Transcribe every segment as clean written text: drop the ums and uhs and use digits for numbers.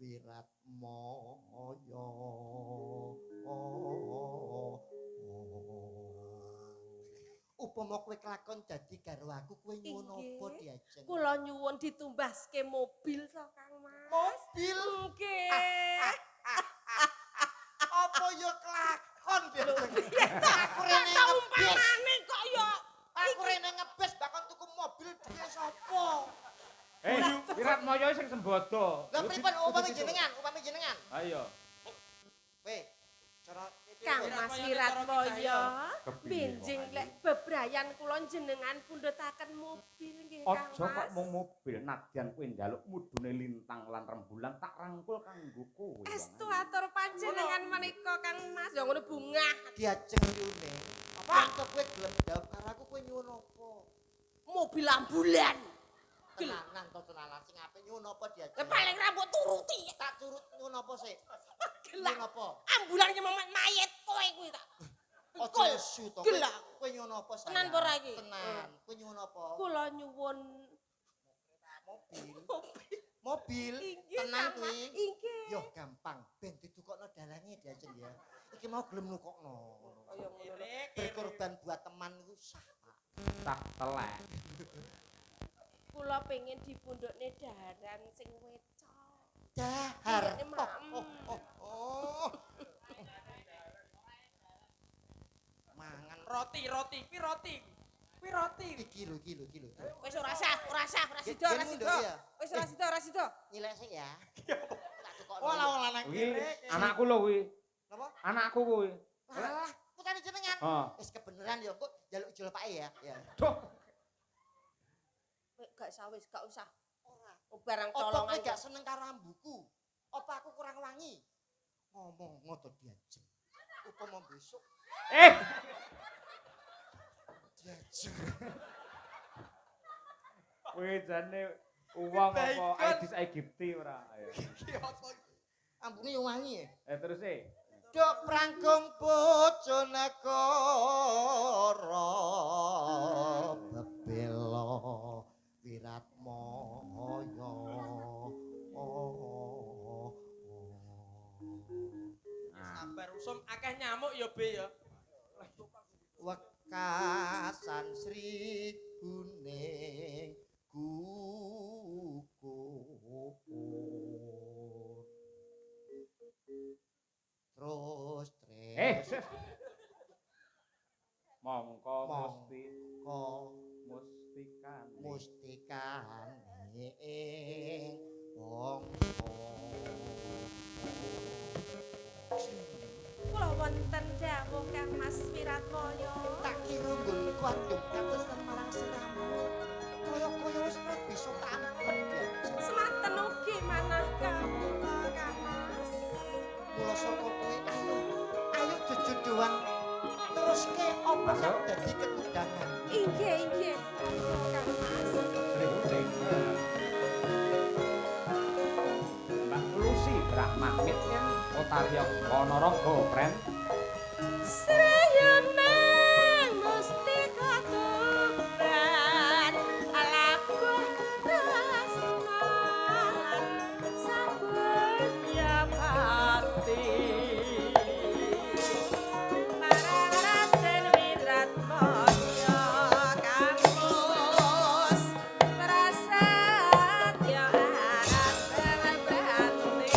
Wiratmaya. Upama kowe kelakon dadi garwaku, kowe nyuwun apa Diajeng? Kula nyuwun ditumbaske mobil to, Kang Mas. Mobil? Nggih. Apa ya kelakon Diajeng? Aku rene ngebis. Umpamane kok ya Aku rene ngebis bakon tuku mobil dhewe sapa? Eh, Wiratmaya sing sembodo. Lah pripun upami jenengan, upami jenengan? Ayo. Kowe cara Kang Mas Wiratmaya, benjing lek bebrayan kula jenengan pundhutaken mobil nggih Kang Aja kok Mas. mung mobil, nadyan kowe njaluk mudune lintang lan rembulan tak rangkul kanggo kowe. Estu atur panjenengan menika Kang Mas. Ya ngono bungah. Diajeng yune. Apa? Yen kowe gelem jawab karo aku kowe nyuwun apa? Mobil ambulan. Tenanan to tenanan sing apik nyuwun apa Diajeng? Lah paling rambut turuti. Tak turut nyuwun apa sik? Gelak. Nyuwun apa? Ambulan ki memet mayit kowe kuwi tak. Aja nesu to. Gelak. Kowe nyuwun apa sayang? Tenan apa ora iki? Tenan. Kowe nyuwun apa? Kula nyuwun Mobil. mobil. Mobil. Inggih, Tenan Kang Mas. kuwi. Inggih. Yo gampang, ben ditukokno dalange Diajeng ya. Iki mau gelem nukokno. Kaya ngono lho. Berkorban buat teman iku sah, Pak. Tak telek. Kula pengen dipundhutne daharan sing wecok. Dahar. Ini Oh, maem. oh, oh, oh. Mangan Roti, roti, kuwi roti. Kuwi roti. iki lho, iki lho, iki lho. Wis ora sah, ora sah, ora sida, ora Gen sida. mundur ya? Wis ora sida, ora sida. Nyilek sik ya. Tak tukokno. Olah olah nang Kuwi kene. anakku lho kuwi. Napa? Anakku kuwi. Lah, putane jenengan. Heeh. Wis kebeneran ya kok njaluk ijol pake ya. Ya. Duh, Gak usah wis, gak usah. Ora. Oh, barang Apa kowe colongan. gak seneng karo ambuku? Apa aku kurang wangi? Ngomong ngoto Diajeng. Upama besok eh, Diajeng. kowe jane uwong apa Bacon. Aedes aegypti ora? Ayo. Iki apa iki? Ambune yo wangi ya. Eh terus e. Dok prangkung bojonegoro bebela Wiratmaya. Sabar usum akeh nyamuk ya Be ya. Wekasan Sri Guning gugur. Terus Eh, tres ses. Mongko musti mongko mustikane. mustikane ing bangsa. Kula wonten dawuh Kang Mas Wiratmaya. Tak kira nggonku adem katesan marang siramu. Kaya-kaya wis ora bisa tak ampet Diajeng. Semanten ugi manah kawula Kang Mas. Mula saka kowe ayo, ayo jejodohan teruske apa kang dadi ketundangan. Inggih, inggih. Monggo Kang Mas. Sri Kuning. Mbak Lucy Brahman Mitnya Otario Ponorogo, friend. Srayuneng mustika tuban alakuh tresnan sabun pati marang Raden Wiratmaya Kang Mus prasetya arat branti.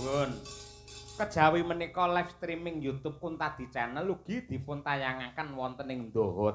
nuwun. Kejawi menika live streaming YouTube Kuntadi Channel ugi dipun tayangaken wonten ing Doho.